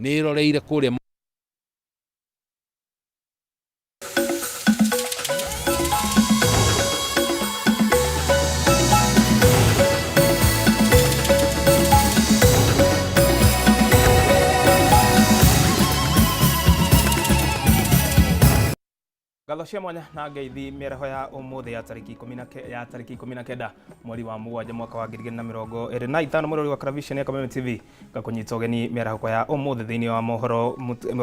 Nĩ ĩroreire kũrĩa. Ngatho cia mwanya na ngeithi mĩaraho ya ũmũthĩ ya tarĩki ikũmi na ke- ya tarĩki 19 mweri wa 7 mwaka wa 2025, mũrori wa Caravision ya Kameme TV, ngakũnyita ũgeni mĩarahũko ya ũmũthĩ thĩinĩ wa mohoro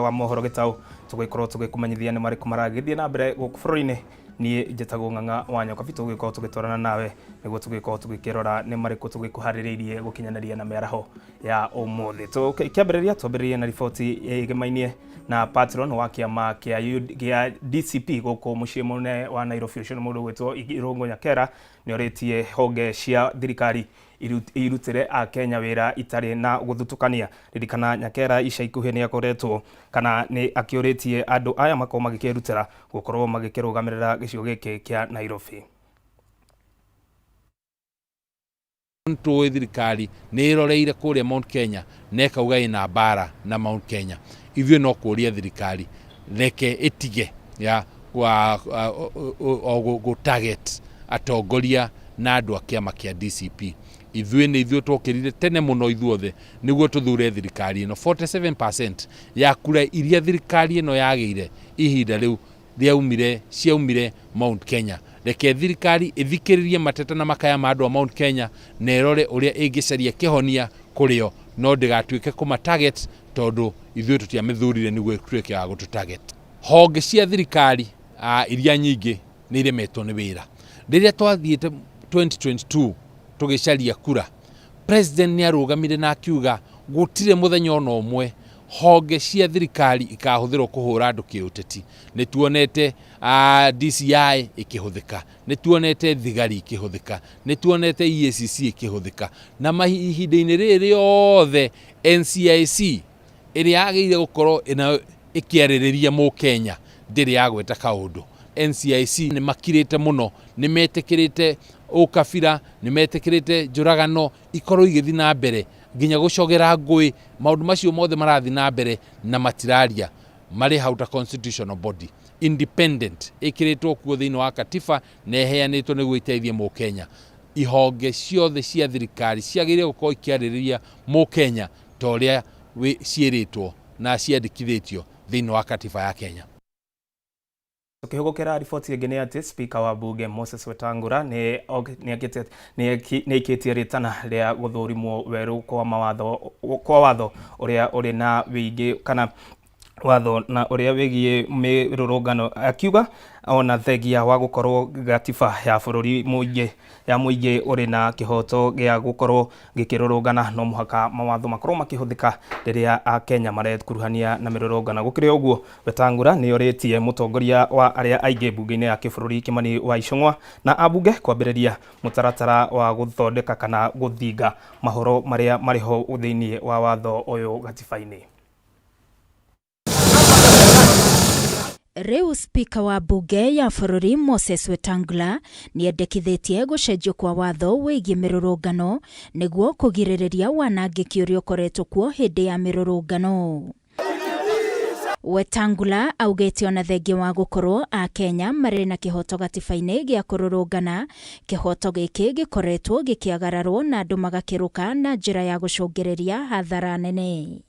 wa mohoro gĩtaũ, tũgĩkorwo tũgĩkũmenyithia nĩ marĩkũ maragĩthiĩ na mbere gũkũ bũrũri-inĩ. Niĩ njĩtagwo Ng'ang'a wa Nyokabi, tũgĩkorwo tũgĩtwarana nawe nĩguo tũgĩkorwo tũgĩkĩrora nĩ marĩkũ tũgĩkũharĩrĩirie gũkinyanĩria na mĩaraho ya ũmũthĩ. Tũkĩambĩrĩria, twambĩrĩrie na riboti ĩgĩmainie na patron wa kĩama kĩa DCP gũkũ mũciĩ mũnene wa Nairobi. Ũcio nĩ mũndũ ũgwĩtwo Irũngũ Nyakera, nĩ orĩtie honge cia thirikari irutĩre Akenya wĩra itarĩ na gũthutũkania. Ririkana Nyakera ica ikuhĩ nĩ akoretwo kana nĩ akĩũrĩtie andũ aya makorwo magĩkĩrutĩra gũkorwo magĩkĩrũgamĩrĩra gĩcigo gĩkĩ kĩa Nairobi. Tũĩ thirikari nĩ ĩroreire kũrĩa Mount Kenya na ĩkauga ĩna mbara na Mount Kenya. Ithuĩ no kũria thirikari reke ĩtige ya gũ target atongoria na andũ a kĩama kĩa DCP. Ithuĩ nĩ ithuĩ twokĩrire tene mũno ithuothe nĩguo tũthure thirikari ĩno. 47% ya kura iria thirikari ĩno yagĩire ihinda rĩu rĩaumire ciaumire Mount Kenya. Reke thirikari ĩthikĩrĩrie mateta na makaya ma andũ a Mount Kenya na ĩrore ũrĩa ĩngĩcaria kĩhonia kũrĩ o, no ndĩgatuĩke kũma target, tondũ ithuĩ tũtiamĩthurire nĩguo ĩtuĩke ya gũtũ target. Honge cia thirikari iria nyingĩ nĩ iremetwo nĩ wĩra. Rĩrĩa twathiĩte 2022 tũgĩcaria kura, president nĩ arũgamire na akiuga gũtirĩ mũthenya ona ũmwe honge cia thirikari ikahũthĩrwo kũhũra andũ kĩũteti. Nĩ tuonete DCI ĩkĩhũthĩka, nĩ tuonete thigari ikĩhũthĩka, nĩ tuonete EACC ĩkĩhũthĩka, na mahinda-inĩ rĩrĩ rĩothe NCIC ĩrĩa yagĩrĩire gũkorwo ĩkĩarĩrĩria mũkenya ndĩrĩ yagweta kaũndũ. NCIC nĩ makirĩte mũno, nĩ metĩkĩrĩte ũkabira, nĩ metĩkĩrĩte njũragano ikorwo igĩthiĩ na mbere, nginya gũcogera ngũĩ, maũndũ macio mothe marathiĩ na mbere na matiraria. Marĩ hau ta constitutional body independent ĩkĩrĩtwo kuo thĩinĩ wa katiba na ĩheanĩtwo nĩguo iteithie mũkenya. Ihonge ciothe cia thirikari ciagĩrĩire gũkorwo ikĩarĩrĩria mũkenya ta ũrĩa ciĩrĩtwo na ciandĩkithĩtio thĩinĩ wa katiba ya Kenya. Tukihugukira riboti ĩngĩ nĩ atĩ Speaker wa bunge Moses Wetangula nĩ aikĩtie rĩtana rĩa gũthũrimwo werũ kwa mawatho kwa watho ũrĩa ũrĩ na wĩingĩ kana watho na ũrĩa wĩgiĩ mĩrũrũngano, akiuga ona thengia wa gũkorwo gatiba ya bũrũri mũingĩ ya mũingĩ ũrĩ na kĩhoto gĩa gũkorwo gĩkĩrũrũngana, no mũhaka mawatho makorwo makĩhũthĩka rĩrĩa Akenya marekuruhania na mĩrũrũngano. Gũkĩrĩ ũguo, Wetangula nĩ orĩtie mũtongoria wa arĩa aingĩ mbunge-inĩ ya kĩbũrũri Kimani wa Ichung'wa na ambunge kwambĩrĩria mũtaratara wa gũthondeka kana gũthinga mahoro marĩa marĩ ho thĩinĩ wa watho ũyũ gatiba-inĩ. Rĩu Spika wa mbunge ya bũrũri Moses Wetangula nĩendekithĩtie gũcenjio kwa watho wĩgiĩ mĩrũrũngano nĩguo kũgirĩrĩria wanangĩki ũrĩa ũkoretwo kuo hĩndĩ ya mĩrũrũngano. Wetangula augĩte ona thengia wa gũkorwo Akenya marĩ na kĩhoto gatiba-inĩ gĩa kũrũrũngana, kĩhoto gĩkĩ gĩkoretwo gĩkĩagararwo na andũ magakĩrũka na njĩra ya gũcũngĩrĩria hathara nene.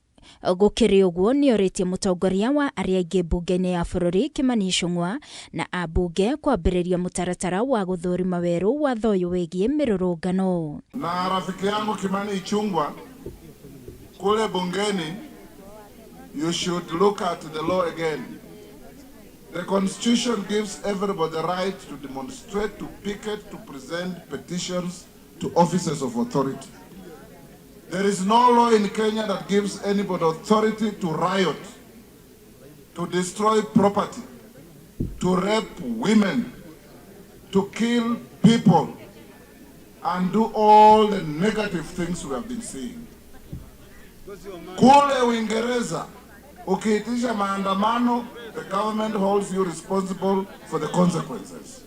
Gũkĩrĩ ũguo, nĩorĩtie mũtongoria wa arĩa aingĩ mbunge-inĩ ya bũrũri Kimani Ichung'wa na ambunge kwambĩrĩria mũtaratara wa gũthũrima werũ watho ũyũ wĩgiĩ mĩrũrũngano. Na rafiki yangu Kimani Ichung'wa kule bungeni, you should look at the law again. The constitution gives everybody the right to demonstrate, to picket, to present petitions to offices of authority. There is no law in Kenya that gives anybody authority to riot, to destroy property, to rape women, to kill people, and do all the negative things we have been seeing. Kule Uingereza, ukiitisha maandamano, the government holds you responsible for the consequences.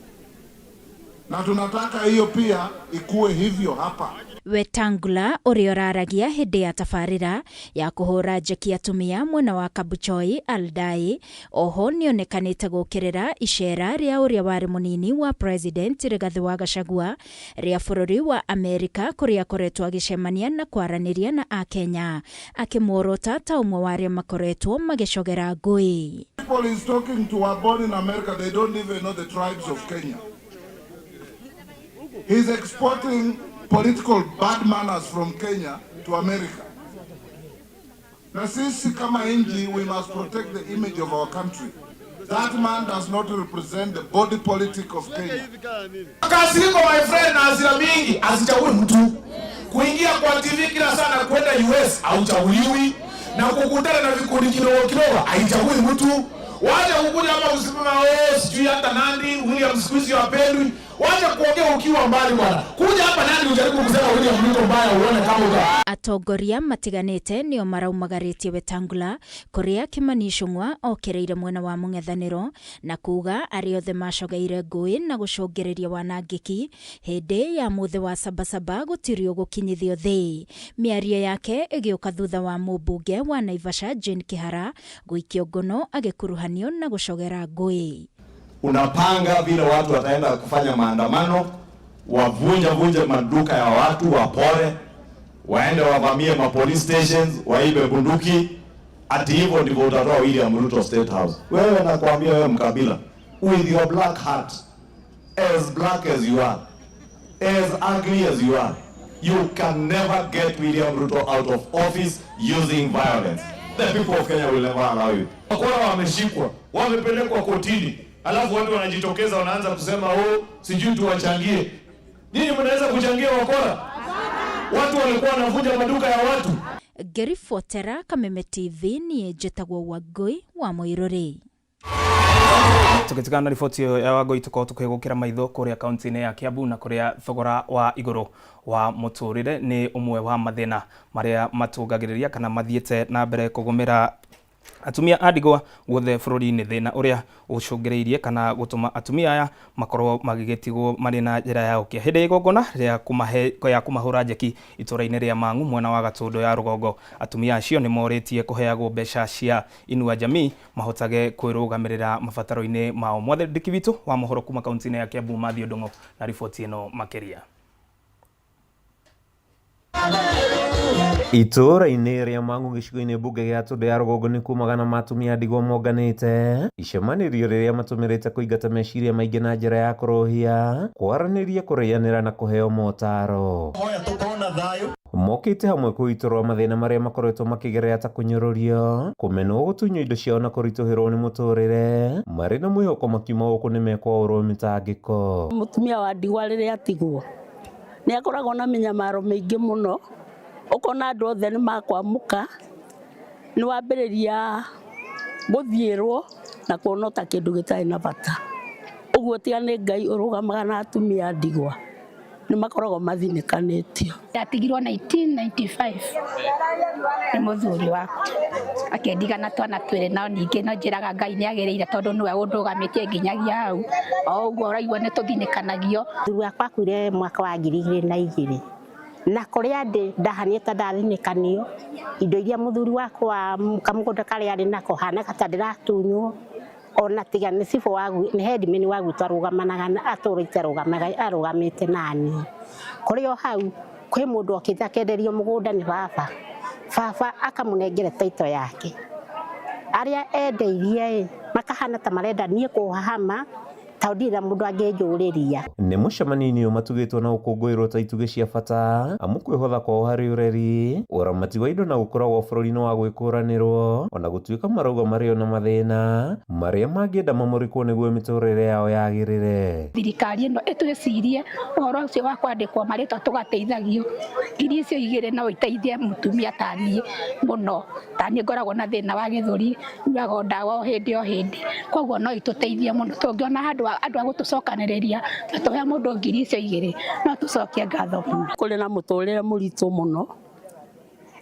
Na tunataka hiyo pia ikuwe hivyo hapa. Wetangula ũrĩa ũraragia hĩndĩ ya tabarĩra ya kũhũra njeki atumia mwena wa Kabuchoi Aldai oho nĩonekanĩte gũkĩrĩra icera rĩa ũrĩa warĩ mũnini wa President Rigathĩ wa Gachagua rĩa bũrũri wa Amerika kũrĩa akoretwo agĩcemania na kwaranĩria na akenya akĩmuorota ta ũmwe wa arĩa makoretwo magĩcogera ngũĩ. People he's talking to are born in America, they don't even know the tribes of Kenya. He's exporting political bad manners from Kenya to America. Na sisi kama nchi, we must protect the image of our country. That man does not represent the body politic of Kenya. Kasiriko my friend na hasira mingi asichague mtu. Kuingia kwa TV kila sana kwenda US hauchaguliwi na kukutana na vikundi kidogo kidogo haichagui mtu. Wacha kukuja hapa kusimama oh, sijui hata Nandi William siku hizi hapendwi. Wacha kuongea ukiwa mbali bwana. Kuja hapa Nandi ujaribu kusema William Ruto mbaya uone kama uta. Atongoria matiganĩte nĩo maraumagarĩtie Wetangula kũrĩa Kimani Ichung'wa okĩrĩire mwena wa mũng'ethanĩro na kuga arĩa othe macogeire ngũĩ na gũcũngĩrĩria wanangĩki hĩndĩ ya mũthĩ wa Sabasaba gũtirĩ ũgũkinyithio thĩ. Mĩario yake ĩgĩũka thutha wa mũmbunge wa Naivasha Jane Kihara gũikio ngono agĩkuruhanio na gũcogera ngũĩ. Unapanga vile watu wataenda kufanya maandamano, wavunja vunje maduka ya watu, wapore, waende wavamie ma police stations, waibe bunduki. Ati hivyo ndivyo utatoa William Ruto State House? Wewe nakwambia wewe mkabila, with your black heart, as black as you are, as ugly as you are, you can never get William Ruto out of office using violence. The people of Kenya will never allow you. Wakora wameshikwa, wamepelekwa kotini, alafu watu wanajitokeza wanaanza kusema oh, sijui tuwachangie. Nyinyi mnaweza kuchangia wakora? Watu walikuwa wanavunja maduka ya watu. Ngĩribotera Kameme TV niĩ njĩtagwo Wangũi wa Mũirũrĩ. Tũgĩtigana na riboti ĩyo ya Wangũi, tũkorwo tũkĩgũkĩra maitho kũrĩa kaunti-inĩ ya Kiambu na kũrĩa thogora wa igũrũ wa mũtũrĩre nĩ ũmwe wa mathĩna marĩa matũngagĩrĩria kana mathiĩte na mbere kũgũmĩra atumia a ndigwa guothe bũrũri-inĩ, thĩna ũrĩa ũcũngĩrĩirie kana gũtũma atumia aya makorwo magĩgĩtigwo marĩ na njĩra ya ũkĩa. Hĩndĩ ya igongona rĩa kũmahe ya kũmahũra njeki itũra-inĩ rĩa Mang'u mwena wa Gatũndũ ya rũgongo, atumia acio nĩ morĩtie kũheagwo mbeca cia Inua Jamii mahotage kwĩrũgamĩrĩra mabataro-inĩ mao. Mwandĩki witũ wa mohoro kuma kaunti-inĩ ya Kiambu Mathew Ndung'u na riboti ĩno makĩria. Itũũra-inĩ rĩa Mang'u gĩcigo-inĩ mbunge gĩa Tũndũ ya rũgongo nĩ kumaga na matumia ndigwa monganĩte icemanĩrio rĩrĩa matũmĩrĩte kũingata meciria maingĩ na njĩra ya kũrũhia, kwaranĩria, kũrĩanĩra na kũheo motaro. Mokĩte hamwe kũitũrũra mathĩna marĩa makoretwo makĩgerera ta kũnyũrũrio, kũmenwo, gũtunywo indo ciao na kũritũhĩrwo nĩ mũtũrĩre, marĩ na mwĩhoko makiuma gũkũ nĩ mekwaũrwo mĩtangĩko. Mũtumia wa ndigwa rĩrĩa atigwo nĩ akoragwo na mĩnyamaro mĩingĩ mũno, ũkona andũ othe nĩ makwamũka, nĩ wambĩrĩria gũthiĩrwo na kuona ta kĩndũ gĩtarĩ na bata. Ũguo tiga nĩ Ngai ũrũgamaga na atumia a ndigwa nĩ makoragwo mathinĩkanĩtio. Ndatigirwo 1995 nĩ mũthuri wakwa akĩndiga na twana twĩrĩ, no ningĩ no njĩraga Ngai nĩ agĩrĩire tondũ nĩwe ũndũgamĩtie nginyagia hau. O ũguo ũraigua nĩ tũthinĩkanagio. Mũthuri wakwa akuire mwaka wa 2002 na kũrĩa ndĩ ndahanire ta ndathinĩkanio, indo iria mũthuri wakwa kamũgũnda karĩa arĩ nako hanaga ta ndĩratunywo, ona tiga nĩ cibũ wa nĩ headman wa gwitũ arũgamanaga atũrĩte arũgamĩte naniĩ. Kũrĩ o hau kwĩ mũndũ okĩte akenderio mũgũnda nĩ baba, baba akamũnengera title yake, arĩa endeirie ĩ makahana ta marenda niĩ kũhahama tondũ ndirĩ na mũndũ angĩnjũrĩria. Nĩ mũcemanio-inĩ ũyũ matugĩtwo na gũkũngũĩrwo ta itugĩ cia bata amu kwĩhotha kwao harĩ ũreri, ũramati wa indo na gũkũra gwa bũrũri nĩ wa gwĩkũranĩrwo, ona gũtuĩka marauga marĩ o na mathĩna marĩa mangĩenda mamũrĩkwo nĩguo mĩtũrĩre yao yagĩrĩre. Thirikari ĩno ĩtwĩcirie ũhoro ũcio wa kwandĩkwo marĩtwa tũgateithagio, ngiri icio igĩrĩ no iteithie mũtumia ta niĩ mũno, ta niĩ ngoragwo na thĩna wa gĩthũri, nyuaga ndawa o hĩndĩ o hĩndĩ, koguo no itũteithie mũno tũngĩona handũ andũ a gũtũcokanĩrĩria na tũhe mũndũ ngiri icio igĩrĩ no tũcokie ngatho mũno. Kũrĩ na mũtũrĩre mũritũ mũno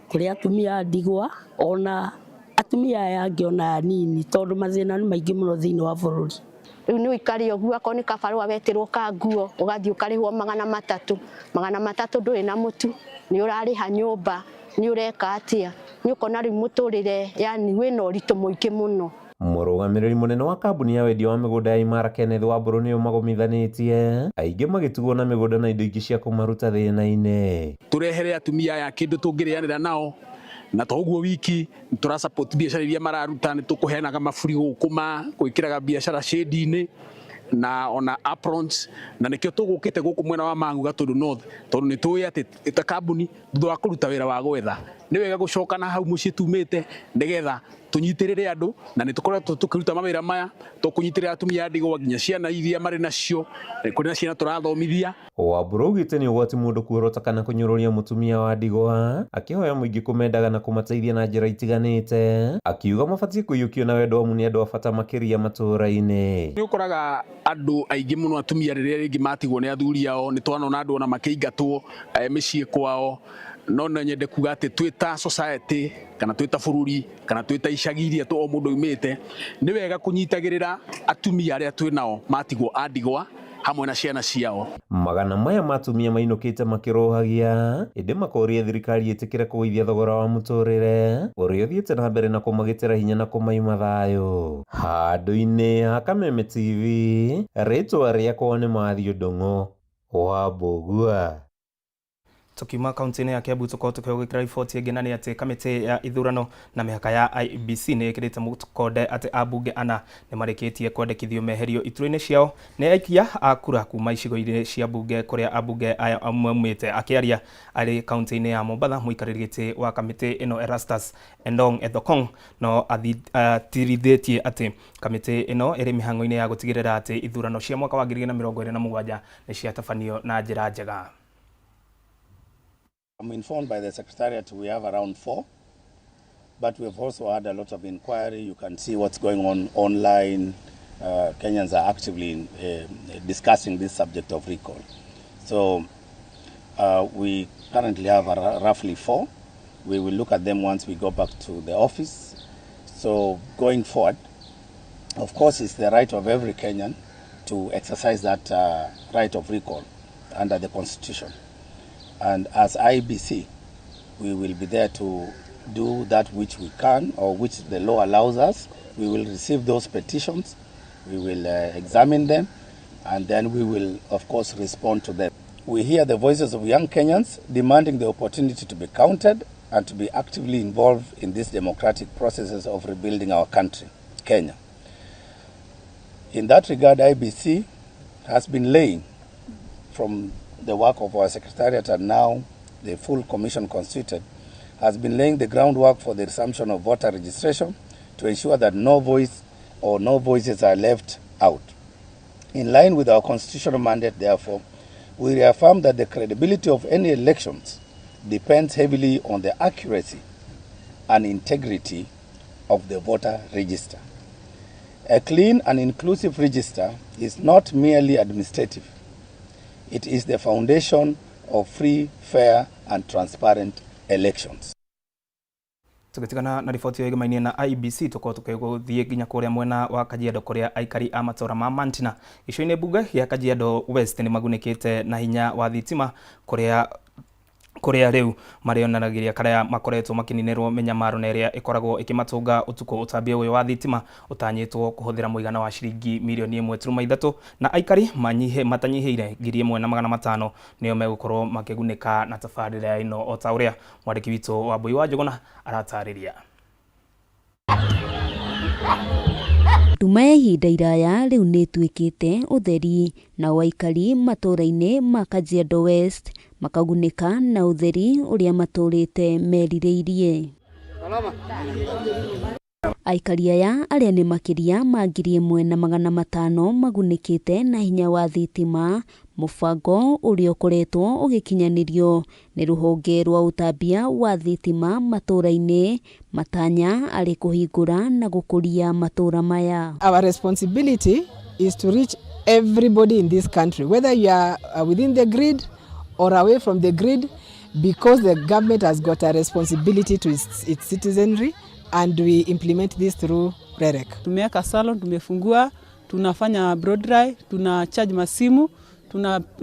kũrĩ atumia a ndigwa ona atumia aya angĩ ona anini, tondũ mathĩna nĩ maingĩ mũno thĩinĩ wa bũrũri. Rĩu nĩ ũikare ũguo, akorwo nĩ kabarũa wetirwo ka nguo, ũgathiĩ ũkarĩhwo 300. 300 ndũrĩ na mũtu, nĩ ũrarĩha nyũmba, nĩ ũreka atĩa, nĩ ũkona rĩu mũtũrĩre yani wĩna ũritũ mũingĩ mũno. Mũrũgamĩrĩri mũnene wa kambuni ya wendia wa mĩgũnda ya Imara Kenneth Wambũrũ nĩwe ũmagũmithanĩtie aingĩ magĩtigwo na mĩgũnda na indo ingĩ cia kũmaruta thĩna-inĩ. Tũrehere atumia aya kĩndũ tũngĩrĩanĩra nao, na to ũguo wiki, nĩ tũra support biacara iria mararuta, nĩ tũkũheanaga maburi gũkũ ma gwĩkĩraga biacara shade-inĩ na ona aprons, na nĩkĩo tũgũkĩte gũkũ mwena wa Mang'u Gatũndũ North, tondũ nĩ tũĩ atĩ ta kambuni thutha wa kũruta wĩra wa gwetha nĩ wega gũcoka na hau mũciĩ tumĩte nĩgetha tũnyitĩrĩre andũ, na nĩ tũkoretwo tũkĩruta mawĩra maya tũkũnyitĩrĩra atumia a ndigwa nginya ciana iria marĩ nacio, kũrĩ na ciana tũrathomithia. Wambura augĩte nĩ ũgwati mũndũ kuorota kana kũnyũrũria mũtumia wa ndigwa, akĩhoya mũingĩ kũmendaga na kũmateithia na njĩra itiganĩte, akiuga mabatiĩ kũiyũkio na wendo amu nĩ andũ a bata makĩria matũũra-inĩ. Nĩ ũkoraga andũ aingĩ mũno atumia rĩrĩa rĩngĩ matigwo nĩ athuri ao, nĩ twanona andũ ona makĩingatwo mĩciĩ kwao, no no nyende kuga atĩ twĩ ta society kana twĩ ta bũrũri kana twĩ ta icagi iria o mũndũ aumĩte, nĩ wega kũnyitagĩrĩra atumia arĩa twĩ nao matigwo a ndigwa hamwe na ciana ciao. Magana maya ma atumia mainũkĩte makĩrũhagia, ĩndĩ makoria thirikari ĩtĩkĩre kũgũithia thogora wa mũtũrĩre ũrĩa ũthiĩte na mbere na kũmagitĩra hinya na kũmaima thayũ. Handũ-inĩ ha Kameme TV, rĩtwa rĩakwa nĩ Matthew Ndung'u wa Mbũgua. Tukiuma kaunti-inĩ ya Kiambu, tũkorwo tũkĩgwĩkĩra riboti ĩngĩ, na nĩ atĩ kamĩtĩ ya ithurano na mĩhaka ya IEBC nĩ ĩkĩrĩte mũkonde atĩ ambunge ana nĩ marĩkĩtie kwandĩkithio meherio iturwa-inĩ ciao nĩ aikia a kura kuma icigo-inĩ cia mbunge kũrĩa ambunge aya maumĩte. Akĩaria arĩ kaunti-inĩ ya Mombatha, mũikarĩri gĩtĩ wa kamĩtĩ ĩno Erastus Endong Ethekong no atirithĩtie atĩ kamĩtĩ ĩno ĩrĩ mĩhang'o-inĩ ya gũtigĩrĩra atĩ ithurano cia mwaka wa 2027 nĩ ciatabanio na njĩra njega. I'm informed by the Secretariat we have around 4, but we've also had a lot of inquiry. You can see what's going on online. Kenyans are actively discussing this subject of recall. So we currently have roughly 4. We will look at them once we go back to the office. So going forward, of course, it's the right of every Kenyan to exercise that right of recall under the Constitution. And as IEBC, we will be there to do that which we can or which the law allows us. We will receive those petitions, we will examine them, and then we will, of course, respond to them. We hear the voices of young Kenyans demanding the opportunity to be counted and to be actively involved in these democratic processes of rebuilding our country, Kenya. In that regard, IEBC has been laying from the work of our Secretariat and now the full commission constituted, has been laying the groundwork for the resumption of voter registration to ensure that no voice or no voices are left out. In line with our constitutional mandate, therefore, we reaffirm that the credibility of any elections depends heavily on the accuracy and integrity of the voter register. A clean and inclusive register is not merely administrative. It is the foundation of free, fair, and transparent elections. Tũgĩtigana na riboti ĩyo ĩgĩmainie na IEBC, tũkorwo tũkĩgũthiĩ nginya kũrĩa mwena wa Kajiado kũrĩa aikari a matũũra ma Mantina gĩcigo-inĩ mbunge gĩa Kajiado West nĩ magunĩkĩte na hinya wa thitima kũrĩa rĩu marĩonanagĩria karĩa makoretwo makĩninĩrwo mĩnyamaro na ĩrĩa ĩkoragwo ĩkĩmatũnga ũtukũ. Ũtambia ũyũ wa thitima ũtanyĩtwo kũhũthĩra mũigana wa ciringi mirioni 1.3 na aikari matanyihĩire 1,500 nĩo megũkorwo makĩgunĩka na tabarĩra ĩno, o ta ũrĩa mwandĩki witũ wa Mbui wa Njũgũna aratarĩria. Nduma ya ihinda iraya rĩu nĩ ĩtuĩkĩte ũtheri, nao aikari matũũra-inĩ ma Kajiado West makagunĩka na ũtheri ũrĩa matũũrĩte merirĩirie. Aikari aya arĩa nĩ makĩria ma 1,500 magunĩkĩte na hinya wa thitima, mũbango ũrĩa ũkoretwo ũgĩkinyanĩrio nĩ rũhonge rwa ũtambia wa thitima matũũra-inĩ, matanya arĩ kũhingũra na gũkũria matũũra maya. Our responsibility is to reach everybody in this country, whether you are within the grid or away from the grid, because the government has got a responsibility to its citizenry, and we implement this through REREC. Tumeweka salon, tumefungua Tunafanya blow dry, tuna charge masimu,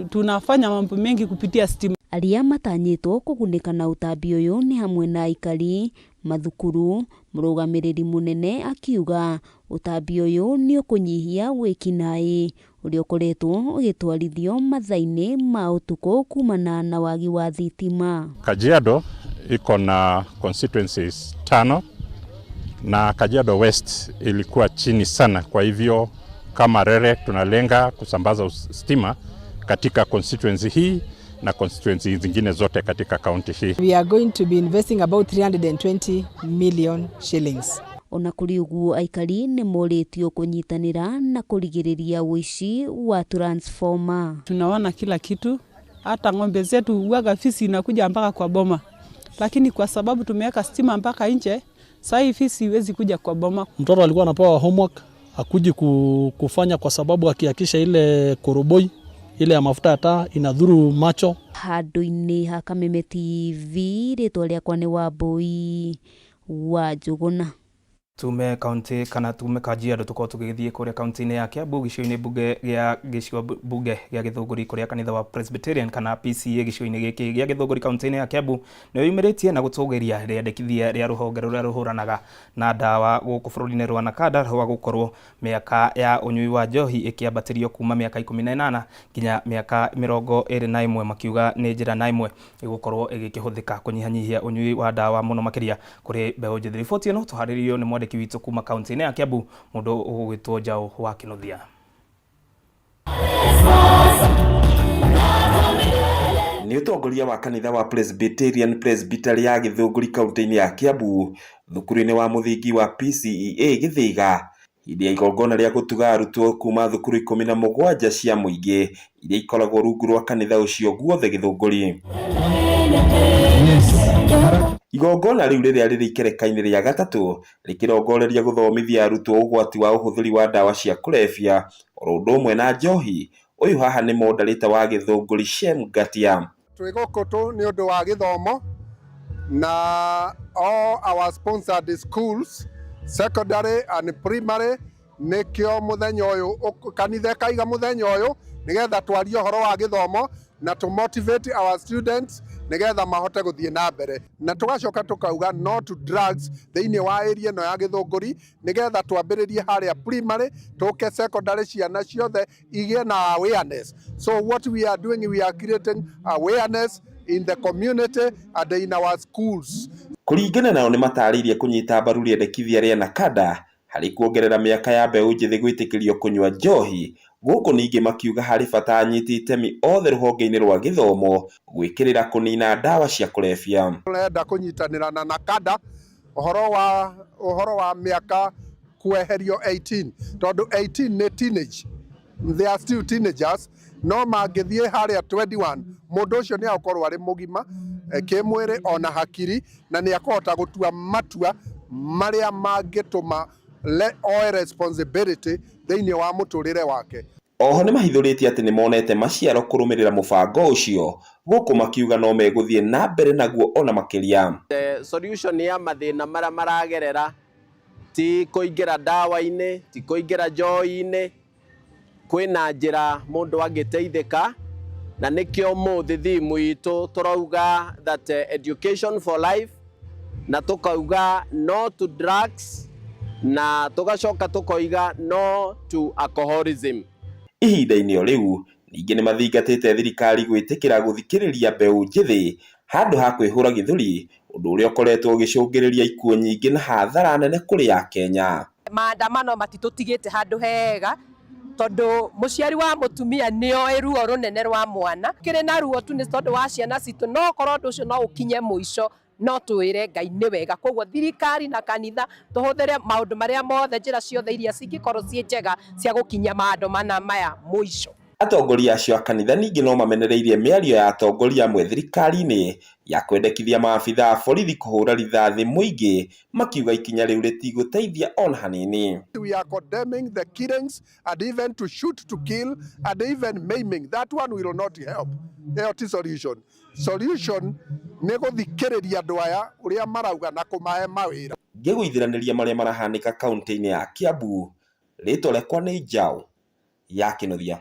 tunafanya mambo mengi kupitia stima. Arĩa matanyĩtwo kũgunĩka na ũtambi ũyũ nĩ hamwe na aikari, mathukuru, mũrũgamĩrĩri mũnene akiuga ũtambi ũyũ nĩ ũkũnyihia wĩkinaĩ ũrĩa ũkoretwo ũgĩtwarithio mathaa-inĩ ma ũtukũ kumana na wagi wa thitima. Kajiado iko na constituencies tano na Kajiado West ilikuwa chini sana. Kwa hivyo kama REREC tunalenga kusambaza stima katika constituency hii na constituency zingine zote katika kaunti hii. We are going to be investing about 320 million shillings. Ona kũrĩ ũguo aikari nĩ morĩtio kũnyitanĩra na kũrigĩrĩria ũici wa transformer. Tunaona kila kitu, hata ng'ombe zetu huwaga fisi inakuja mpaka kwa boma, lakini kwa sababu tumeweka stima mpaka nje, sasa hii fisi iwezi kuja kwa boma. Mtoto alikuwa anapewa homework akuji kufanya kwa sababu akiakisha ile koroboi ile ya mafuta ya taa inadhuru macho. Handũ-inĩ ha Kameme TV rĩtwa rĩakwa nĩ Wambui wa Njũgũna. Tume kaunti kana tume Kajiado tukorwo tugĩgĩthiĩ kũrĩa kaunti-inĩ ya Kiambu gĩcigo-inĩ bunge gĩa gĩcigo bunge gĩa Gĩthũngũri kũrĩa kanitha wa Presbyterian kana PCEA gĩcigo-inĩ gĩkĩ gĩa Gĩthũngũri kaunti-inĩ ya Kiambu nĩ yumĩrĩtie na gũtũgĩria rĩandĩkithia rĩa rũhonge rũrĩa rũhũranaga na ndawa gũkũ bũrũri-inĩ rwa NACADA rwa gũkorwo mĩaka ya ũnyui wa njohi ĩkĩambatĩrio kuma mĩaka 18 nginya mĩaka 21, makiuga nĩ njĩra na ĩmwe ĩgũkorwo ĩgĩkĩhũthĩka kũnyihanyihia ũnyui wa ndawa mũno makĩria kũrĩ mbeũ njĩthĩ. Riboti ĩno tũharĩrĩirio nĩ mwandĩki witũ kuma kaunti-inĩ ya Kiambu mũndũ ũgũgĩtwo Njaũ wa Kĩnuthia. Nĩ ũtongoria wa kanitha wa Presbyterian Presbytery ya Gĩthũngũri kaunti-inĩ ya Kiambu thukuru-inĩ wa mũthingi wa PCEA Gĩthĩga hĩndĩ ya igongona rĩa gũtuga arutwo kuma thukuru 17 cia mũingĩ iria ikoragwo rungu rwa kanitha ũcio guothe Gĩthũngũri. Igongona rĩu rĩrĩa rĩrĩ ikereka-inĩ rĩa gatatũ rĩkĩrongoreria gũthomithia arutwo ũgwati wa ũhũthĩri wa ndawa cia kũrebia oro ũndũ ũmwe na njohi. Ũyũ haha nĩ moderator wa Gĩthũngũri Shem Ngatia. Twĩ gũkũ tũ nĩ ũndũ wa gĩthomo na all our sponsored schools, secondary and primary, nĩkĩo mũthenya ũyũ kanitha ĩkaiga mũthenya ũyũ nĩgetha twarie ũhoro wa gĩthomo na to motivate our students nĩgetha mahote gũthiĩ na mbere, na tũgacoka tũkauga no to drugs thĩinĩ wa area ĩno ya Gĩthũngũri nĩgetha twambĩrĩrie harĩa primary tũke secondary, ciana ciothe igĩe na awareness. So what we are doing, we are creating awareness in the community and in our schools. Kũringana nao nĩ matarĩirie kũnyita mbaru rĩendekithia rĩa NACADA harĩ kuongerera mĩaka ya mbeũ njĩthĩ gwĩtĩkĩrio kũnyua njohi. Gũkũ ningĩ makiuga harĩ bata anyiti itemi othe rũhonge-inĩ rwa gĩthomo gwĩkĩrĩra kũnina ndawa cia kũrebia. Tũrenda kũnyitanĩra na NACADA ũhoro wa mĩaka kweherio 18, tondũ 18 nĩ teenage, they are still teenagers, no mangĩthiĩ harĩa 21 mũndũ ũcio nĩ agũkorwo arĩ mũgima kĩmwĩrĩ ona hakiri, na nĩ akũhota gũtua matua marĩa mangĩtũma oe responsibility thĩinĩ wa mũtũrĩre wake. Oho nĩmahithũrĩtie atĩ nĩmonete maciaro kũrũmĩrĩra mũbango ũcio, gũkũ makiuga no megũthiĩ na mbere naguo ona makĩria. Solution ya mathĩna marĩa maragerera ti kũingĩra ndawa-inĩ, ti kũingĩra njohi-inĩ, kwĩna njĩra mũndũ angĩteithĩka, na nĩkĩo ũmũthĩ thimu itũ tũrauga that education for life, na tũkauga no to drugs, na tũgacoka tũkoiga no to alcoholism. Ihinda-inĩ o rĩu ningĩ nĩmathingatĩte thirikari gwĩtĩkĩra gũthikĩrĩria mbeũ njĩthĩ handũ ha kwĩhũra gĩthũri, ũndũ ũrĩa ũkoretwo ũgĩcũngĩrĩria ikuũ nyingĩ na hathara nene kũrĩ Akenya. Maandamano matitũtigĩte handũ hega, tondũ mũciari wa mũtumia nĩoĩ ruo rũnene rwa mwana kĩrĩ na ruo tu nĩ tondũ wa ciana citũ, no korwo ũndũ ũcio no ũkinye mũico no twĩre Ngai nĩ wega. Koguo thirikari na kanitha tũhũthĩre maũndũ marĩa mothe, njĩra ciothe iria cingĩkorwo ciĩ njega cia gũkinyia maandamano maya mũico. Atongoria acio a kanitha ningĩ no mamenereirie mĩario ya atongoria amwe thirikari-inĩ ya kwendekithia maabitha a borithi kũhũra rithathi mũingĩ, makiuga ikinya rĩu rĩtigũteithia ona hanini. We are condemning the killings and even to shoot to kill and even maiming. That one will not help. Ĩyo ti solution. Solution nĩ gũthikĩrĩria andũ aya ũrĩa marauga na kũmahe mawĩra. Ngĩgũithiranĩria marĩa marahanĩka kaunti-inĩ ya Kiambu, Rĩtwa rĩakwa nĩ Njaũ ya Kĩnuthia.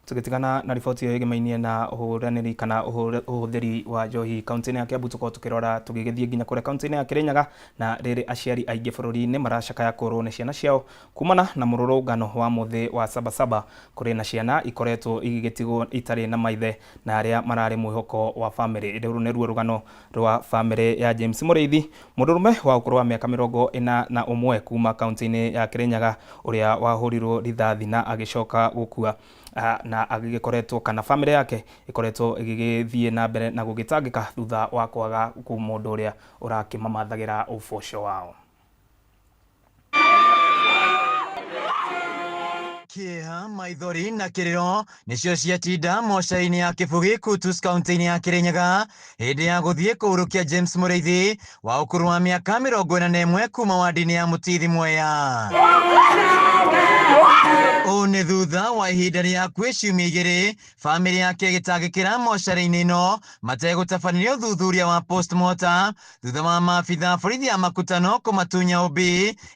Tũgĩtigana na riboti ĩyo ĩgĩmainie na ũhũranĩri kana ũhũthĩri wa njohi kaunti-inĩ ya Kiambu, tũkorwo tũkĩrora tũgĩgĩthiĩ nginya kũrĩa kaunti-inĩ ya Kĩrĩnyaga, na rĩrĩ aciari aingĩ bũrũri-inĩ maracakaya kũrwo nĩ ciana ciao kumana na mũrũrũngano wa mũthĩ wa Sabasaba. Kũrĩ na ciana ikoretwo igĩgĩtigwo itarĩ na maithe na arĩa mararĩ mwĩhoko wa famĩlĩ. Rũrũ nĩruo rũgano rwa famĩlĩ ya James Mũrĩithi, mũndũrũme wa ũkũrũ wa mĩaka 41 kuma kaunti-inĩ ya Kĩrĩnyaga, ũrĩa wahũrirwo rithathi na agĩcoka gũkua, na agĩgĩkoretwo kana famĩlĩ yake ĩkoretwo ĩgĩgĩthiĩ na mbere na gũgĩtangĩka thutha wa kwaga mũndũ ũrĩa ũrakĩmamathagĩra ũboco wao. Kĩeha, maithori na kĩrĩro nĩcio ciatinda mocarĩ-inĩ ya Kĩbugi Kutus kaunti-inĩ ya Kĩrĩnyaga hĩndĩ ya gũthiĩ kũhurũkia James Mũrĩithi wa ũkũrũ wa mĩaka 41 kuma wandi-inĩ ya Mũtithi Mwea. Ũũ nĩ thutha wa ihinda rĩa hakuhĩ ciumia igĩrĩ famĩlĩ yake ĩgĩtangĩkĩra mocarĩ-inĩ ĩno mategũtabanĩria ũthuthuria wa postmortem thutha wa maabitha borithi a Makutano kũmatunya OB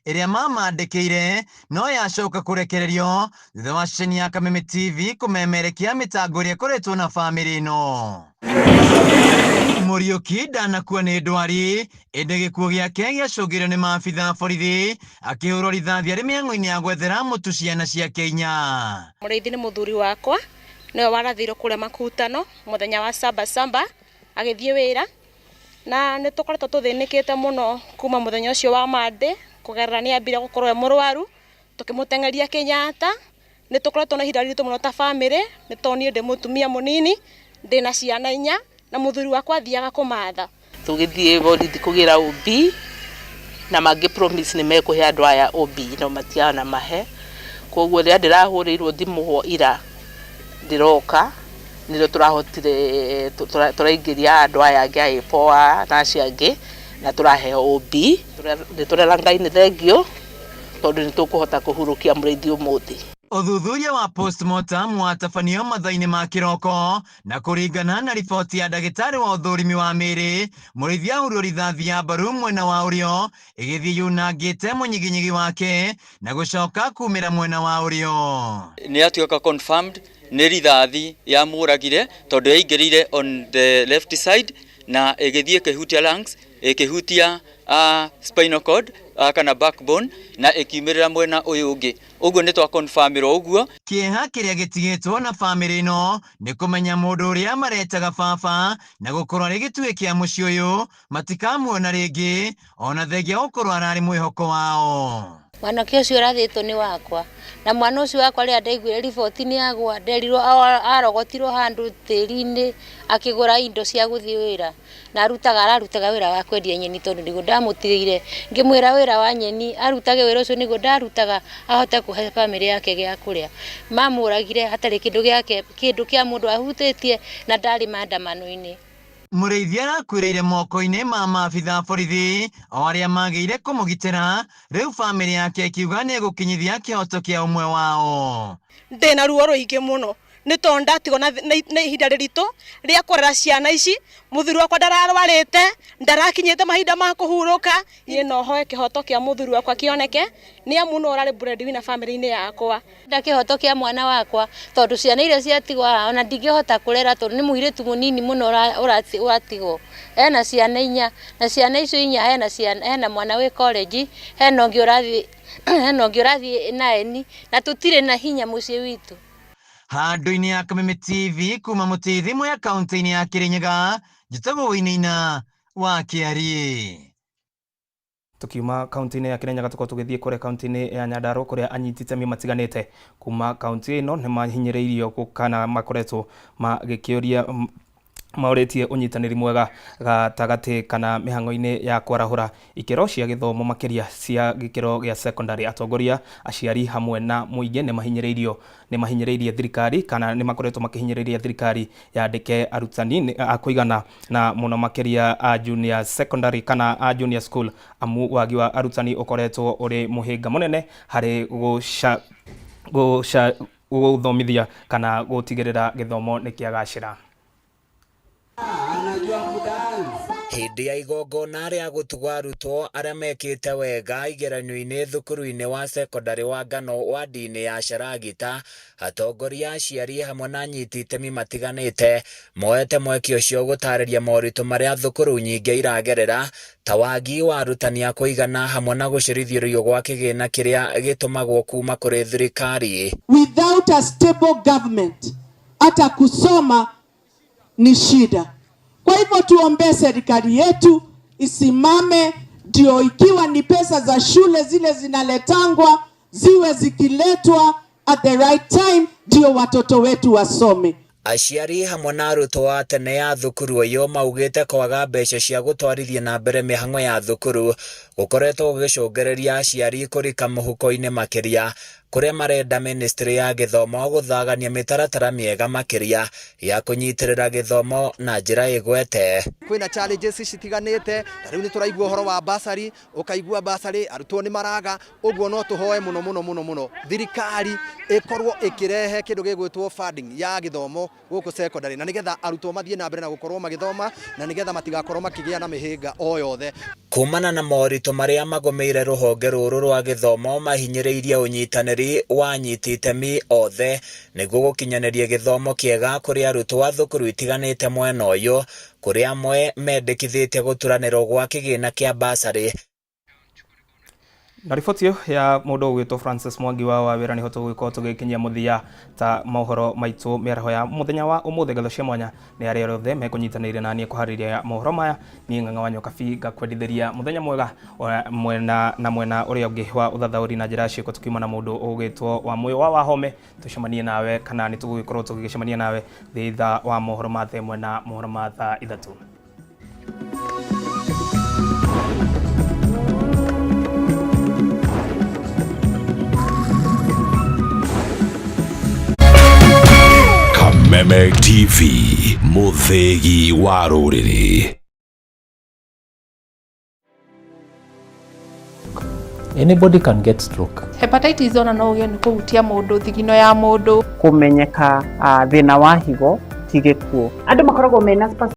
ĩrĩa mamandĩkĩire no yacoka kũrekererio thutha wa ceceni ya Kameme TV kũmemerekia mĩtango ĩrĩa ĩkoretwo na famĩlĩ ĩno. Mũriũki ndanakua nĩ ndwari ĩndĩ gĩkuũ gĩake gĩacũngĩrĩrio nĩ maabitha a borithi akĩhũrwo rithathi arĩ mĩhang'o-inĩ ya gwethera mũtu ciana ciake inya. Mũrĩithi nĩ mũthuri wakwa, nĩwe warathĩirwo kũrĩa Makutano mũthenya wa Saba Saba agĩthiĩ wĩra, na nĩ tũkoretwo tũthĩnĩkĩte mũno kuma mũthenya ũcio wa Monday, kũgerera nĩ ambire gũkorwo e mũrwaru, tũkĩmũteng'eria Kenyatta. Nĩ tũkoretwo na ihinda riritũ mũno ta bamĩrĩ, nĩ tondũ niĩ ndĩ mũtumia mũnini, ndĩna ciana inya, na mũthuri wakwa athiaga kũmatha. Tũgĩthiĩ borithi kũgĩra OB, na mangĩ promise nĩ mekũhe andũ aya OB, no matiana mahe. Koguo rĩrĩa ndĩrahũrĩirwo thimũ ho ira ndĩroka, nĩrĩo tũrahotire tũraingĩria andũ aya angĩ a A4 na acio angĩ, na tũraheo OB. Nĩ tũrera Ngai nĩ thengiũ tondũ nĩ tũkũhota kũhurũkia mũrĩithi ũmũthĩ. Ũthuthuria wa postmortem watabanio mathaa-inĩ ma kĩroko, na kũringana na riboti ya ndagĩtarĩ wa ũthũrimi wa mĩĩrĩ, mũrĩithi ahũrirwo rithathi ya mbaru mwena wa ũrĩo ĩgĩthiĩ yunangĩte mũnyiginyigi wake na gũcoka kumĩra mwena wa ũrĩo. Nĩ yatuĩka confirmed nĩ rithathi yamũragire tondũ yaingĩrire on the left side na ĩgĩthiĩ ĩkĩhutia lungs, ĩkĩhutia spinal cord kana backbone na ĩkiumĩrĩra mwena ũyũ ũngĩ. Ũguo nĩ twa confirmĩrwo ũguo. Kĩeha kĩrĩa gĩtigĩtwo na famĩlĩ ĩno nĩ kũmenya mũndũ ũrĩa maretaga baba na gũkorwo arĩ gĩtugĩ kĩa mũciĩ ũyũ matikamuona rĩngĩ ona thengia gũkorwo ararĩ mwĩhoko wao. Mwanake ũcio ũrathĩtwo nĩ wakwa, na mwana ũcio wakwa rĩrĩa ndaiguire riboti nĩ agwa, nderirwo arogotirwo handũ tĩri-inĩ akĩgũra indo cia gũthiĩ wĩra, na ararutaga wĩra wa kwendia nyeni tondũ nĩguo ndamũtigĩire, ngĩmwĩra wĩra wa nyeni arutage wĩra ũcio nĩguo ndarutaga ahote kũhe bamĩrĩ yake gĩa kũrĩa. Mamũragire hatarĩ kĩndũ gĩake, kĩndũ kĩa mũndũ ahutĩtie na ndarĩ maandamano-inĩ. Mũrĩithi arakuĩrĩire moko-inĩ ma maabitha a borithi o arĩa magĩire kũmũgitĩra, rĩu bamĩrĩ yake ĩkiuga nĩ ĩgũkinyithia kĩhoto kĩa ũmwe wao. Ndĩna ruo rũingĩ mũno nĩ tondũ ndatigwo na ihinda rĩritũ rĩa kũrera ciana ici, mũthuri wakwa ndararwarĩte, ndarakinyĩte mahinda ma kũhurũka, niĩ no hoe kĩhoto kĩa mũthuri wakwa kĩoneke, nĩ amu no ũrarĩ breadwinner bamĩrĩ-inĩ yakwa. Nda kĩhoto kĩa mwana wakwa tondũ ciana iria ciatigwo haha ona ndingĩhota kũrera tondũ nĩ mũirĩtu mũnini mũno ũratigwo. Ena ciana inya, na ciana icio inya hena mwana wĩ college, hena ũngĩ ũrathiĩ hena ũngĩ ũrathiĩ naeni, na tũtirĩ na hinya mũciĩ witũ. Handũ-inĩ ya Kameme TV kuma Mũtĩthi Mwea kaunti-inĩ ya Kĩrĩnyaga, njĩtagwo Wainaina wa Kĩariĩ. Tukiuma kaunti-inĩ ya Kĩrĩnyaga tũkorwo tũgĩthiĩ kũrĩa kaunti-inĩ ya Nyandarua kũrĩa anyiti itemi matiganĩte kuma kaunti ĩno nĩ mahinyĩrĩirio kana makoretwo magĩkĩũria maũrĩtie ũnyitanĩri mwega gatagatĩ kana mĩhang'o-inĩ ya kwarahũra ikĩro cia gĩthomo makĩria cia gĩkĩro gĩa secondary. Atongoria, aciari hamwe na mũingĩ nĩ mahinyĩrĩirio nĩ mahinyĩrĩirie thirikari kana nĩ makoretwo makĩhinyĩrĩria thirikari yandĩke arutani a kũigana na mũno makĩria a junior secondary kana a junior school, amu wagi wa arutani ũkoretwo ũrĩ mũhĩnga mũnene harĩ gũthomithia kana gũtigĩrĩra gĩthomo nĩ kĩagacĩra. Hĩndĩ ya igongona rĩa gũtuga arutwo arĩa mekĩte wega igeranio-inĩ thukuru-inĩ wa cekondarĩ wa Ngano wadi-inĩ ya Sharagita, atongoria, aciari hamwe na anyiti itemi matiganĩte moete mweke ũcio gũtarĩria moritũ marĩa thukuru nyingĩ iragerera ta wagi wa arutani a kũigana hamwe na gũcerithĩrĩrio gwa kĩgĩna kĩrĩa gĩtũmagwo kuma kũrĩ thirikari. Without a stable government, hata kusoma ni shida. Kwa hivyo tuombee serikali yetu isimame, ndio ikiwa ni pesa za shule zile zinaletangwa ziwe zikiletwa at the right time, ndio watoto wetu wasome. Aciari hamwe na arutwo a tene ya thukuru ũyũ maugĩte kwaga mbeca cia gũtwarithia na mbere mĩhang'o ya thukuru gũkoretwo gũgĩcũngĩrĩria aciari kũrika mũhuko-inĩ makĩria kũrĩa marenda ministry ya gĩthomo gũthagania mĩtaratara mĩega makĩria ya kũnyitĩrĩra gĩthomo na njĩra ĩgwete. Kwĩna challenges citiganĩte ta rĩu nĩ tũraigua ũhoro wa basari, ũkaigua basari arutwo nĩ maraga, ũguo no tũhoe mũno mũno mũno mũno thirikari ĩkorwo ĩkĩrehe kĩndũ gĩgwĩtwo funding ya gĩthomo gũkũ secondary, na nĩgetha arutwo mathiĩ na mbere na gũkorwo magĩthoma, na nĩgetha matigakorwo makĩgĩa na mĩhĩnga o yothe. Kumana na moritũ marĩa magũmĩire rũhonge rũrũ rwa gĩthomo mahinyĩrĩirie ũnyitanĩri wa anyiti itemi othe nĩguo gũkinyanĩria gĩthomo kĩega kũrĩ arutwo a thukuru itiganĩte mwena ũyũ, kũrĩa amwe mendekithĩtie gũturanĩrwo gwa kĩgĩna kĩa basarĩ. Na riboti ĩyo ya mũndũ ũgwĩtwo Francis Mwangi wa wawĩra nĩho tũgũgĩkorwo tũgĩkinyia mũthia ta mohoro maitũ mĩaraho ya mũthenya wa ũmũthĩ. Ngatho cia mwanya nĩ arĩa othe mekũnyitanĩire na niĩ kũharĩria mohoro maya. Niĩ Ng'ang'a wa Nyokabi ngakwendithĩria mũthenya mwega mwena na mwena ũrĩa ũngĩ wa ũthathaũri na njĩra ya ciĩko, tũkiuma na mũndũ ũgwĩtwo wa Mũyũ wa Wahome. Tũcemanie nawe kana nĩ tũgũgĩkorwo tũgĩgĩcemania nawe thutha wa mohoro ma thaa 1 na mohoro ma thaa 3. Kameme TV, mũthĩgi wa rũrĩrĩ. Anybody can get stroke. Hepatitis ona no ũgĩe nĩ kũhutia mũndũ, thigino ya mũndũ. Kũmenyeka thĩna wa higo ti gĩkuũ. Andũ makoragwo mena